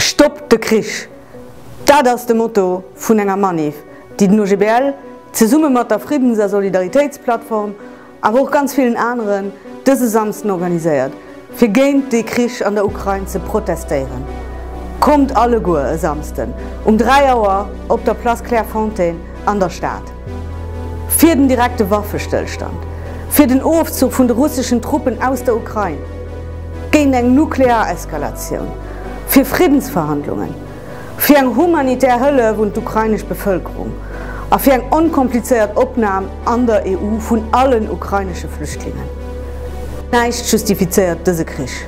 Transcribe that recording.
Stoppt de Krich! Dat ass de Motto vun enger Manif, déi den OGBL zesumme mat der Friddens a Solidaritéitsplattform, awer och ganz villen aneren, dëse Samsden organiséiert, fir géint de Krich an der Ukrain ze protestéieren. Kommt alleguer e Samsden um 3 Auer op der Place Clairefontaine an der Stad. Fir den direkte Waffestëllstand, fir den Ofzuch vun de russeschen Truppen aus der Ukrain, géint eng nuklear Eskalatioun, fir Friddensverhandlungen, fir eng humanitär Hëllef un d'ukrainesch Bevëlkerung a fir eng onkomplizéiert Opnam an der EU vun allen ukrainesche Flüchtlingen. Näischt justifizéiert dëse Krich.